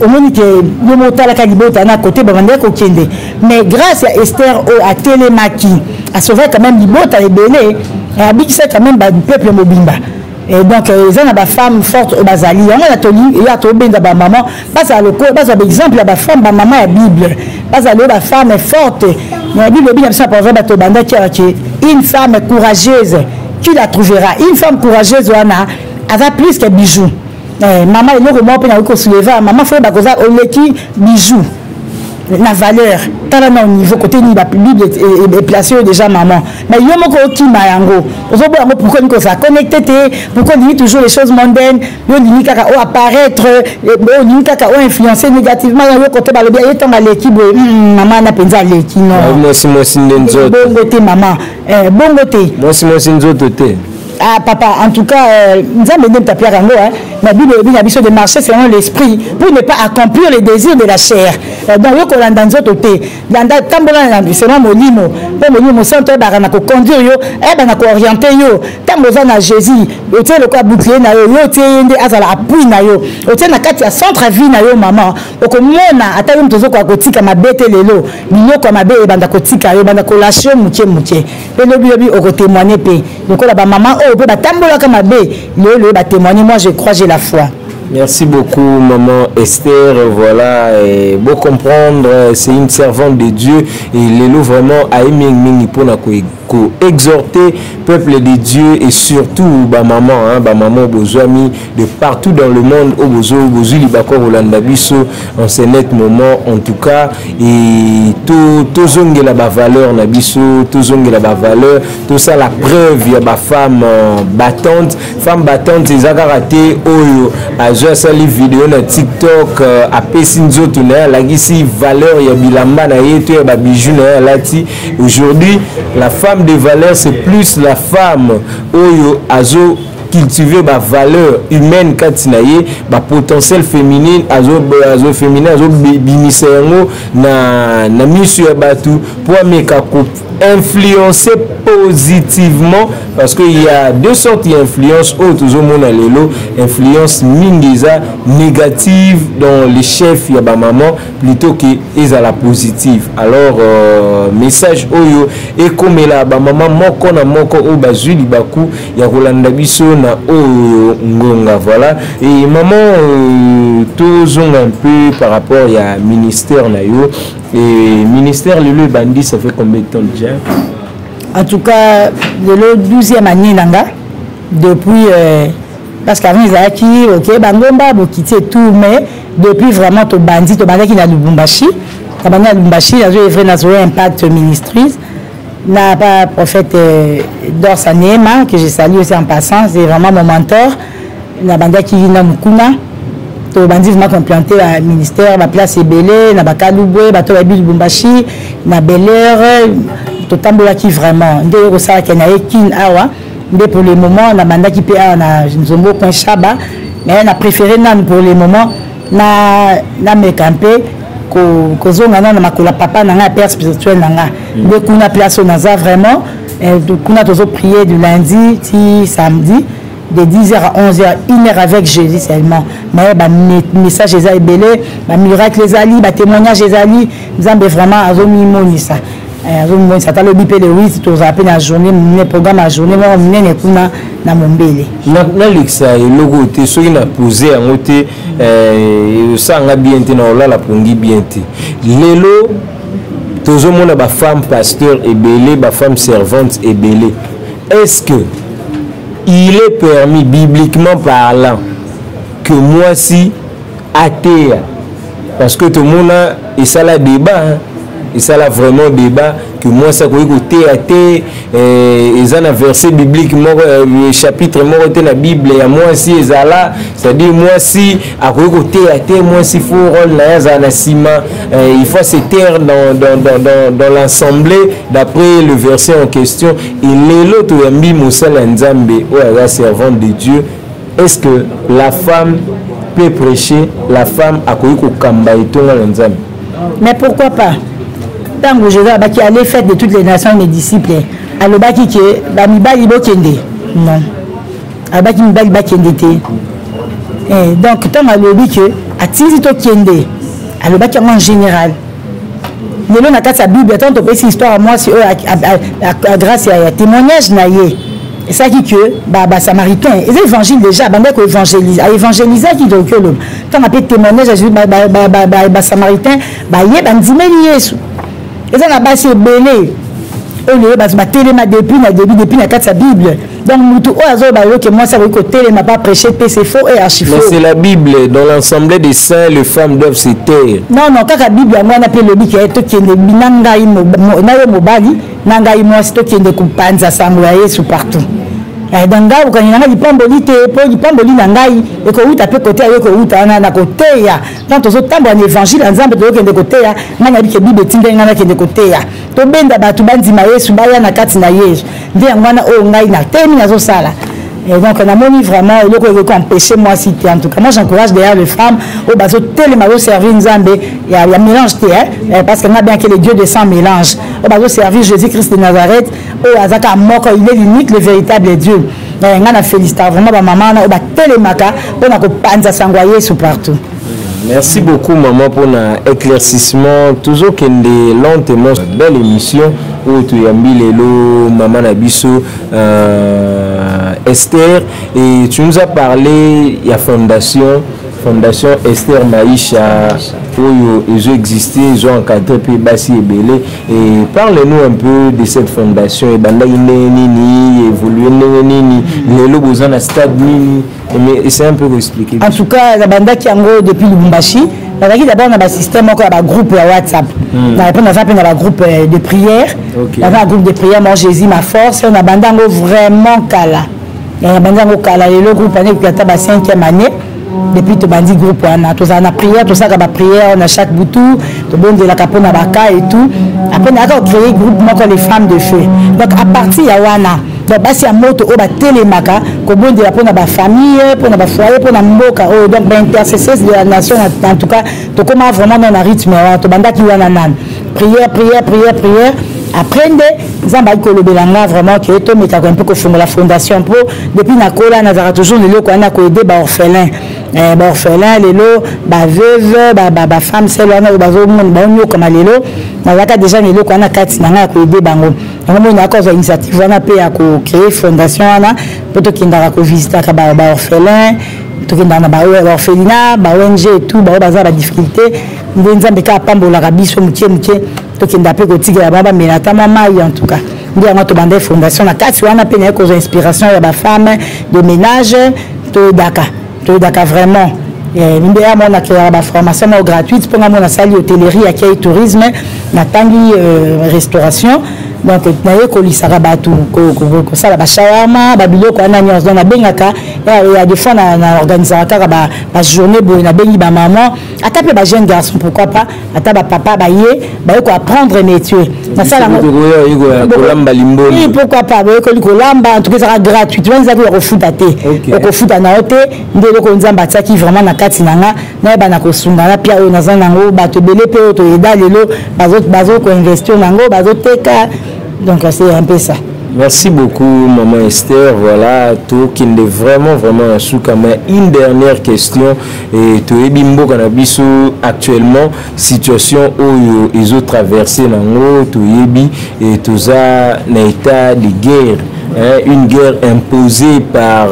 omoni ke yo mo otalaka libota na kote babandaki kokende. Mais grâce ya Esther oyo atelemaki, asauve quand même libota ebele, abikisaki quand même bapeuple mobimba. Et donc eza na bafemme forte oyo bazali yango na toli ya tobenda bamama bazala lokola, bazwa baexemple ya bafemme, bamama ya Bible, bazala oyo bafemme forte na Bible. Ebi na biso na Proverbe, bato bandaki awa ke une femme courageuse, qui la trouvera? Une femme courageuse wana aza plus que bijou. Mama, eloko moko mpe nakoki kosoulever, mama, faut oyeba koza oleki bijou na valeur. Tala na niveau côté nini Bible eplace oyo déjà, maman, mais yo moko okima yango, ozoboya yango. Pourquoi olingi kozala connecté te? Pourquoi olingi toujours les choses mondaines? Yo olingi kaka o apparaître, olingi kaka o influencer négativement yo kote balobi ye ntongo aleki boye, mama na mpenza aleki. Non. Mwasi, mwasi nde nzoto. Bongo te, mama, bongo te. Mwasi, mwasi nzoto te. Ah papa, en tout cas, nzambe nde moto apiaka yango. Na Bible elobi na biso de marcher selon l'esprit pour ne pas accomplir les désirs de la chair. Donc yo kolanda nzoto te, landa, tambola na selon molimo, mpo molimo mosantu ayebaka na koconduire yo, ayeba na kooriente yo. Ntango oza na Jésus, otie lokola bouclier na yo, yo otie ye nde azala appui na yo, otie na kati ya centre vie na yo, mama, okomona ata yo moto ozokoka kotika mabe te. Lelo biloko ya mabe ebanda kotika yo, ebanda kolâcher yo moke moke, mpe lobi lobi okotémoigne mpe lokola bamama oyo mpe batambolaka mabe, lelo lelo batémoigne. Moi je crois, j'ai la foi. Merci beaucoup, maman Esther. Voilà, et beau comprendre, c'est une servante de Dieu. Et lelo vraiment a aimé mingi pour ko exhorter peuple de Dieu et surtout ba maman, hein, ba maman bozwami de partout dans le monde, au bozo bozuli libako kolanda biso en ce net moment en tout cas. Et tout tozongela ba valeur na biso, tozongela ba valeur, tout ça, la preuve ya ba femme battante. Femme battante eza kaka te oyo azwi, asali video na TikTok, apesi nzoto na ye, alakisi valeur ya bilamba na ye to ya babijou na ye alati. Aujourd'hui, la femme de valeur, c'est plus la femme oyo azo cultiver ba valeur humaine kati na ye, ba potentiel féminine, azo féminin, azobimisa yango na miso ya bato mpo ameka ko influencer positivement, parce que il y a deux sortes d'influence oyo tozomona lelo. Influence mingi eza négative dans les chefs ya bamama plutôt que ezala positive. Alors message oyo ekomela bamama moko na moko oyo bazwi libaku ya kolanda biso na oyo ngonga. Voilà. Et maman, tozonga un peu par rapport ya ministère na yo. Et ministère lelo ebandi, ça fait combien de temps déjà? En tout cas, lelo 12e année na nga depuis, parce qu'avant ezalaki ok, bangomba bokiti et tout, mais depuis vraiment tobandi, tobandaki na Lubumbashi. Nabandi na Lubumbashi, nazo œuvre na Zoé Impact Ministries na pa prophète Dorsa Neema, que je salue aussi en passant, c'est vraiment mon mentor. Nabandaki na mokuna, tobandi vraiment koimplanter ba ministère, baplace ebele na bakalubwe, bato bayebi Lubumbashi, na Belair. Totambolaki vraiment nde oyo kosalaka na ye Kin awa nde. Pour le moment nabandaki mpe awa na Nzombo, coin Shaba, mais na préféré nanu pour le moment na nameka mpe kozonga nano na makolo ya papa na ngai, ya père spirituel na nga, nde kuna place oyo naza vraiment. Kuna tozoprier du lundi ti samedi, de 10h à 11h, une heure avec Jésus seulement. Mais ba message eza ebele, ba miracle ezali, ba témoignage ezali. Nzambe vraiment azomimonisa, azomimonisa. Ata lobi mpe le 8, tozala mpe na journée monene, programme ya journée moko monene kuna na Mombele. Nalekisa eloko te soki na pose yango te, osanga bien te, na olala pongi bien te. Lelo tozomona bafemme pasteur ebele, bafemme servante ebele. Est-ce que il est permis, bibliquement parlant, que mwasi ateya? Parce que tomona esala débat, hein? Esala vraiment débat que mwasi akoki koteya te, eza na verset biblique moko, chapitre moko te na Bible ya mwasi ezala, c'est-à-dire mwasi akoki koteya te, mwasi faut rôle na ye azala na nsima, il faut se taire dans l'assemblée d'après le verset en question. Et lelo toyambi mosala ya Nzambe oyo aza servante de Dieu. Est-ce que la femme peut prêcher? La femme akoki kokamba etonga na Nzambe? Mais pourquoi pas? Ntango Jésus abaki: «Allez, faites de toutes les nations mes disciples.» Alobaki ke bamibali bokende, non, alobaki mibali bakende te. Donc ntango alobi ke atindi tokende, alobaki yango en général. Lelo na kati ya Bible, ntango topesi histoire ya mwasi oyo, grâce ya témoignage na ye, esalaki ke Basamaritain, eza évangile déjà, bandaki koévangélise, aévangélisaki. Tokoki oloba ntango ape témoignage azwi, Basamaritain baye, bandimeli Yesu. Eza na basi ebele oyo lelo bato batelema depuis na début, depuis na kati ya Bible. Donc mutu oyo azoloba lelo ke mwasi akoki kotelema pa prêcher te, c'est faux et archi faux. Mais c'est la Bible: dans l'assemblée des saints, les femmes doivent se taire. Non, kaka Bible yango wana mpe elobi ke tokende na ngai na yo mobali, na ngai mwasi, tokende kopanza sango ya Yesu partout. Donc ngai okangi na ngai lipamboli te, mpo lipamboli na ngai ekowuta mpe kote aye kowuta wana na koteya. Tant tozotambola na évangile ya Nzambe, tozokende koteya. Ngai nayebi ke Bible etindai ngai nakende koteya, tobenda bato bandima Yesu, baya na kati na Yesu. Nde yango wana oyo ngai natemi nazosala. Et donc namoni vraiment eloko ekoki empêcher mwasi te. En tout cas, moi j'encourage d'ailleurs les femmes oyo bazotelema, bazoservir Nzambe ya mélange te, hein, parce que nga bien que le Dieu de sans mélange, oyo bazoservir Jésus Christ de Nazareth, oyo aza kaka moko, il est l'unique, le véritable Dieu. Ngai na félicitaka vraiment bamama wana oyo batelemaka mpona kopanza sango ya Yesu partout. Merci beaucoup, maman, pour l'éclaircissement. Toujours kende lentement, belle émission oyo toyambi lelo maman na biso Esther, et tu nous as parlé ya fondation Esther Maisha oyo ezo existé, ezo encadré mpe basi ebele. Et parle-nous un peu de cette fondation: ebandaki ndenge nini, évolue ndenge nini, lelo boza na stade nini? Mais essaye un peu koexpliquer. En tout cas, nabandaki yango depuis Lubumbashi. Nazalaki d'abord na basystème moko ya bagroupe ya WhatsApp. Na mpe naza mpe na bagroupe de prière. Naza na groupe de prière Mon Jésus ma force. Nabanda yango vraiment kala, nabandi yango kala. Lelo groupe wana ekoki ata ba cinquième année depuis tobandi groupe wana. Tozala na prière, tosalaka baprière na chaque butu, tobondelaka mpona baka et tout. Après nayaka kocréer groupe moko, les femmes de feu. Donc à partir ya wana, donc basi ya moto oyo batelemaka kobondela mpona bafamille, mpona bafoyer, mpona mboka oyo, donc baintercesseuse de la nation. En tout cas, tokóma vraiment na rythme wana. Tobandaki wana nani, prière, prière, prière, prière. Après nde Nzambe ayaki kolobela nga vraiment ke tomekaka mpe kofungola fondation, mpo depuis nakola nazalaka toujours na eloko wana, koaider baorphelin, baorphelin lelo, baveuve, bafemme seules wana oyo bazomona baonyokama. Lelo nazalaka déjà na eloko wana kati na ngai ya koaider bango. Yango moi nayaka kozwa initiative wana mpe ya kocréer fondation wana, mpo tokendaka kovisitaka baorphelin, tokendaka na baorphelinat, ba ONG et tout, baoyo baza badifficulté. Nde Nzambe kaka apambolaka biso moke moke, tokenda mpe kotikela bango bamela ata mwa mai. En tout cas, nde yango tobanda fondation. Na kati wana mpe naye kozwa inspiration ya bafemme de ménage. Toyedaka vraiment nde ya mona créaka baformation moko gratuite, mpo nga mona asali hôtellerie, accueil, tourisme, natangi restauration. Donc nayekolisaka bato kosala bashawarma, babiloko wana nyonso. Donc nabengaka ya des fois na organisaka kaka bajournée boye, nabengi bamama, ata mpe bajeune garçon, pourquoi pas ata bapapa, baye koapprendre métier. Nasalkolamba limboni. Pourquoi pas, boyekoli kolamba. En tout cas ezaka gratuit wana, ezaki ya kofuta te, okofuta na yo te. Nde eloko Nzambe atiaki vraiment na kati na nga, nayeba na kosunga na pia oyo naza nango. Bato ebele mpe oyo toyeda lelo bazokoinvestir nango, bazoteka. Donc c'est un peu ça. Merci beaucoup, Maman Esther. Voilà, tout qui est vraiment, vraiment un souka. Mais une dernière question. Et toyebi mboka na biso actuellement, situation oyo ezo traverser nango, toyebi et toza na état de guerre. Hein, une guerre imposée par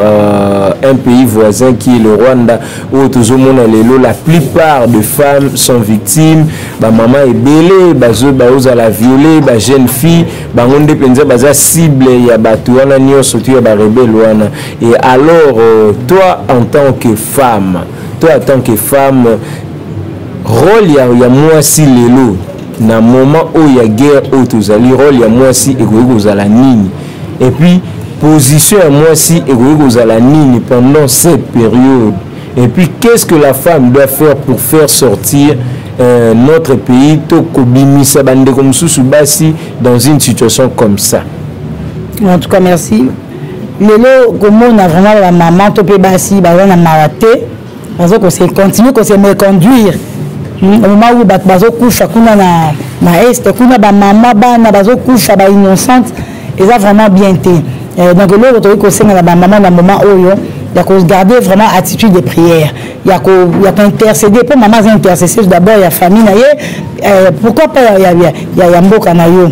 un pays voisin qui est le Rwanda, où tozomona lelo la plupart de femmes sont victimes, ba maman ebele bazo bazala violé, ba jeune fille, bango nde mpenza baza cible ya bato wana nyonso to ya barebele wana. Et alors toi en tant que femme, toi en tant que femme, rôle ya mwasi lelo na moment oyo ya guerre oyo tozali, rôle ya mwasi ekoki kozala nini? Et puis position ya mwasi ekoki kozala nini pendant cette période? Et puis qu'est-ce que la femme doit faire pour faire sortir notre pays to kobimisa bandeko mosusu basi dans une situation comme ça? En tout cas, merci. Lelo komona vraiment bamama to mpe basi baza na mawa te, bazo continue kose méconduire au moment où bato bazokufa kuna na Est kuna, bamama, bana bazokufa, bainnocente. Eza vraiment bien te. Donc eloko tokoki kosenga na bamama na moment oyo ya kogarder vraiment attitude de prière, ya kointercéder, mpo mama aza intercesseuse d'abord ya famille na ye, pourquoi pas ya mboka na yo.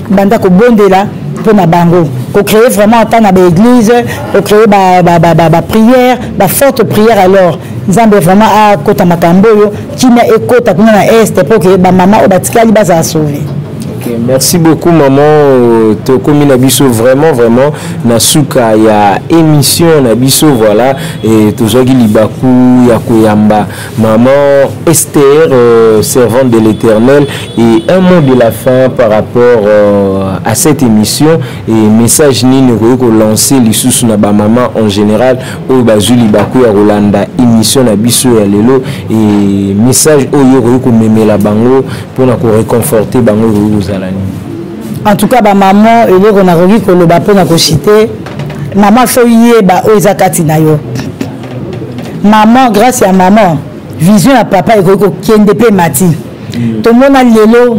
Banda kobondela mpo na bango, kocréer vraiment ata na baéglise, kocréer baprière, baforte prière. Alors Nzambe vraiment akota makambo oyo, kimia ekota kuna na Est, mpo ke bamama oyo batikali bazala sauve. Ok, merci beaucoup maman. Tokomi na biso vraiment vraiment na suka ya émission na biso. Voilà, et tozwaki libaku ya koyamba maman Esther, servante de l'Éternel. Et un mot de la fin par rapport à cette émission et message nini okoki kolancer lisusu na bamama en général oyo bazwi libaku ya kolanda émission na biso ya lelo, et message oyo okoki komemela bango mpona koréconforter bango ekoki kozala nini? En tout cas, bamama, eloko nakoki koloba mpona koshite, mama, faut yeba oyo eza kati na yo. Mama, grâce ya mama, vision ya papa ekoki kokende mpe mati. Tomona lelo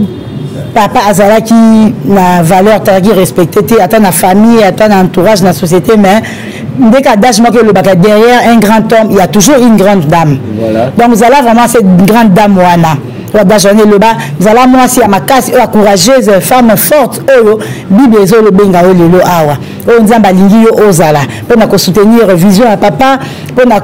papa azalaki na valeur, azalaki respecté te, ata na famille, ata na entourage, na société, mais ndenge adage moko elobaka, derrière un grand homme, il y a toujours une grande dame. Voilà. Donc ozala vraiment cette grande dame wana. Adage wana eloba, zala mwasi ya makasi oyo, courageuse, femme forte oyo Bible ezolobenga yo lelo awa, oyo Nzambe alingi yo ozala mpona kosoutenir vision ya papa, mpona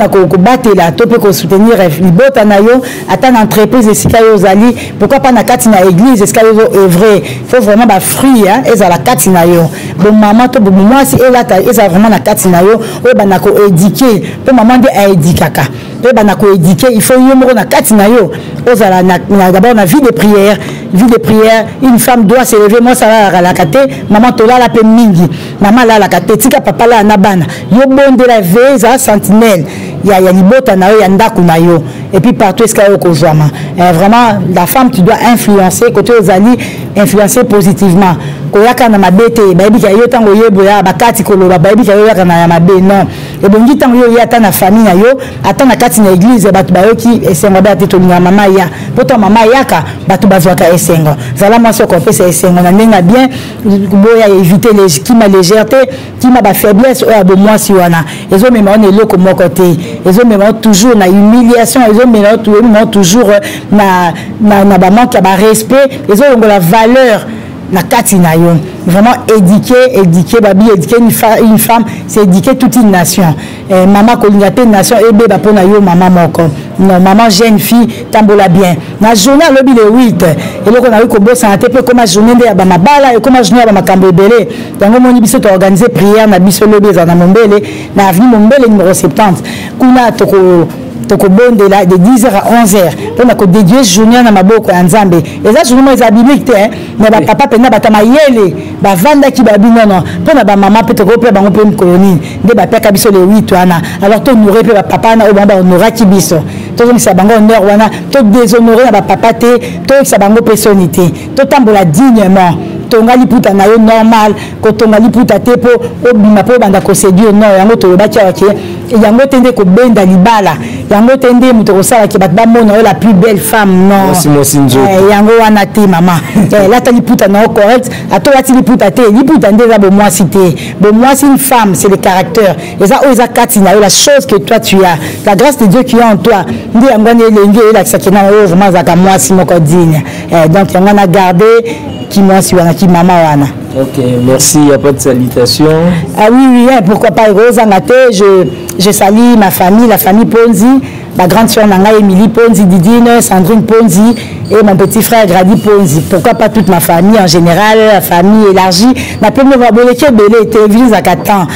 kobatela to mpe kosoutenir libota na yo, ata na entreprise esika yo ozali, pourquoi pas na kati na église esika yo ozoœuvrer. Faut vraiment bafruit ezala kati na yo. Bomama to bomwasi elata ezala vraiment na kati na yo, oyo banda koéduquer, mpo mama nde aéduquaka mpe banda koéduquer. Il faut yo moko na kati na yo ozala d'abord na vie de prière, vie de prière. Une femme doit se lever. Mwasi alalalaka te. Mama, tolala mpe mingi. Mama alalaka te, tika papa lala na bana. Yo bondela, veille, ezala sentinelle ya libota na yo, ya ndako na yo, et puis partout esika yo kozwama. Vraiment, la femme, tu dois influencer côté ozali, influencer positivement. Koyaka na mabe te. Bayebika yo ntango oyeboya bakati koloba, bayebika yo oyaka na ya mabe, non. Ebongi ntango yo oye, ata na famille na yo, ata na kati na église, bato bayoki esengo baya te. Tolingaka mama ya mpo to mama ayaka, bato bazwaka esengo. Zala mwasi okopesa esengo na ndenge ya bien. Boya éviter kima légèreté, kima bafaiblesse oyo ya bomwasi wana. Ezomema wana eloko moko te, ezomema yo toujours na humiliation, ezomema yo toujours na bamanque ya barespect, ezolongola valeur na kati na yo. Vraiment, éduquer, éduquer. Babi, éduquer une femme, c'est éduquer toute une nation. Mama, kolinga te nation ebeba mpona yo mama moko, non. Mama, jeune fille, tambola bien na journée alobi le 8. Eloko nayoki kobosana te, mpe ekoma journée nde ya bamabala, ekoma journée ya bamakambo ebele. Yango moni biso toorganiser prière na biso lobi, ezala na Mombele, na avenue Mombele numéro 70. Kuna tokobondela de 10h à 11h mpona kodédier journée na maboko ya Nzambe. Eza journée moko eza biblique te, mais bapapa mpenza, bato ya mayele bavandaki, babi nono mpona bamama mpe tokoki mpe bango mpe mokolo nini nde bapiaka biso le 8 wana. Alors tohonore mpe bapapa wana oyo bango bahonoraki biso, tozongisa bango honneur wana. Todéshonore na bapapa te, toyokisa bango mpe soni te. Totambola dignement. Tonga liputa na yo normal. Kotonga liputa te mpo obima, mpo obanda koséduire, non. Yango tolobaki awa ke yango te nde kobenda libala, yango te nde moto kosalaki bato bamona oyo la plus belle femme, non. Yango wana te. Mama, lata liputa na yo correct. Ata olati liputa te, liputa nde eza bomwasi te. Bomwasi, une femme, c'est le caractère, eza oyo eza kati na yo, la chose que toi tu as, la grâce de Dieu qui est en toi. Nde yango wana elengi eyelakisaki na oyo vraiment azalaka mwasi moko digne. Donc yango wana, garde ki mwasi wana, ki mama wana. Ok, merci. Il n'y a pas de salutation? Ah oui, hein, pourquoi pas. Rosangate, je salue ma famille, la famille Ponzi, ma grande soeur na nga Émilie Ponzi, Didine, Sandrine Ponzi et mon petit frère Grady Ponzi. Pourquoi pas toute ma famille en général, la famille élargie. Na pe mo boleki ebele télévision zakatan.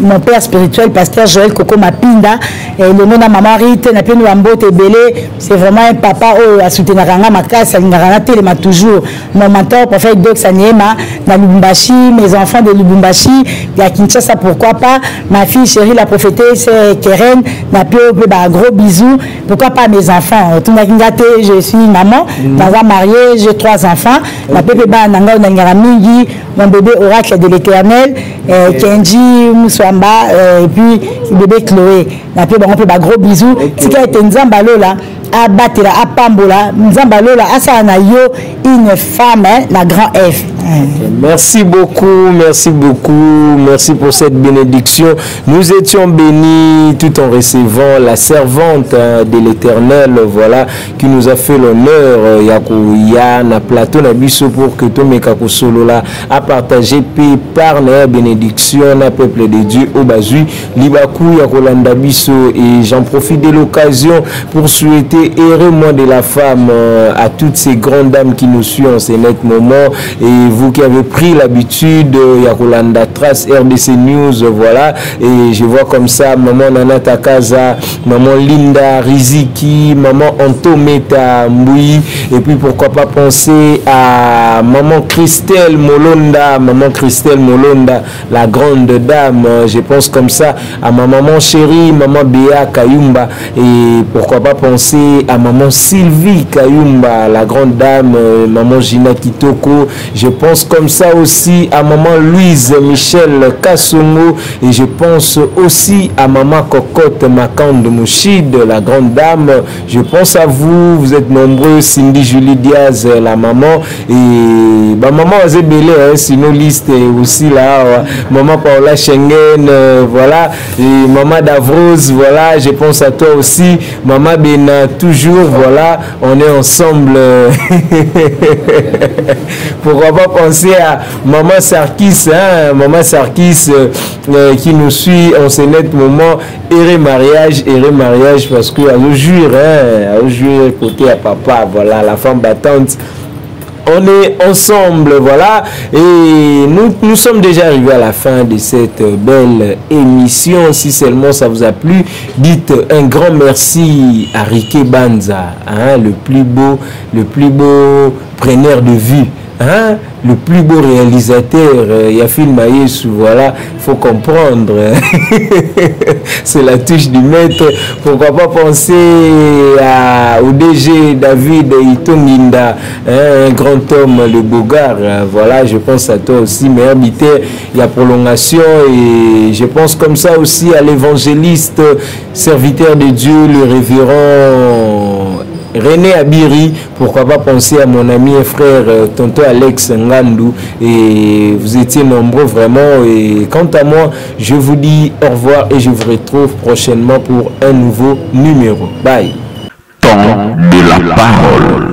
Mon père spirituel, pasteur Joël Coco Mapinda, et le nom de maman Rite, na pe no mbote ebele, c'est vraiment un papa oyo a soutenir nga makasi, alingaka na telema toujours. Mon mentor, prophète Dox Aniema, na Lubumbashi, mes enfants de Lubumbashi, ya Kinshasa, pourquoi pas ma fille chérie, la prophétesse Keren, na pe ba gros bisous. Pourquoi pas mes enfants? Tunaki, je suis maman, naza mariée, j'ai trois enfants. Na pepe ba nanga na mingi, mon bébé Oracle de l'Éternel, Kenji Muswamba, et puis bébé Chloé. Na pe bango pe ba gros bisous. Tika ete Nzambe alola. Abatela, apambola, Nzambe alola asala na yo une femme, hein, la grand F. Merci beaucoup, merci beaucoup, merci pour cette bénédiction. Nous étions bénis tout en recevant la servante, hein, de l'Éternel, voilà, qui nous a fait l'honneur, ya koya na plateau na biso pour que tomeka kosolola, à partager pe par na bénédiction na peuple de Dieu oyo bazui libaku ya kolanda biso. Et j'en profite de l'occasion pour souhaiter heureux mois de la femme à toutes ces grandes dames qui nous suivent en ces net moments, et vous qui avez pris l'habitude ya kolanda Trace RDC News, voilà. Et je vois comme ça maman Nana Takaza, maman Linda Riziki, maman Antometa Mboui, et puis pourquoi pas penser à maman Christelle Molonda, maman Christelle Molonda, la grande dame. Je pense comme ça à ma maman chérie, maman Béa Kayumba, et pourquoi pas penser à maman Sylvie Kayumba, la grande dame, maman Gina Kitoko. Je pense comme ça aussi à maman Louise Michel Kassongo, et je pense aussi à maman Cocotte Makande Mouchid, la grande dame. Je pense à vous, vous êtes nombreux, Cindy Julie Diaz, la maman, et bah, maman Azebele, hein, sinon liste aussi là, ouais. Maman Paola Schengen, voilà, et maman Davros, voilà, je pense à toi aussi, maman Bena, toujours, voilà, on est ensemble. Pourquoi pas penser à maman Sarkis, hein, maman Sarkis qui nous suit en ce net moment. Heureux mariage, heureux mariage, parce que à nous jure, hein, à nous jure côté à papa, voilà, la femme battante. On est ensemble, voilà, et nous, nous sommes déjà arrivés à la fin de cette belle émission. Si seulement ça vous a plu, dites un grand merci à Riké Banza, hein, le plus beau preneur de vue, hein, le plus beau réalisateur, Yafil Mayesu, voilà, faut comprendre. C'est la touche du maître. Pourquoi pas penser au DG David Itonginda, hein, un grand homme, le Bogart, voilà, je pense à toi aussi, meilleur militaire, il y a prolongation, et je pense comme ça aussi à l'évangéliste, serviteur de Dieu, le révérend René Abiri. Pourquoi pas penser à mon ami et frère tonton Alex Ngandou, et vous étiez nombreux vraiment, et quant à moi, je vous dis au revoir et je vous retrouve prochainement pour un nouveau numéro. Bye. Temps de la parole.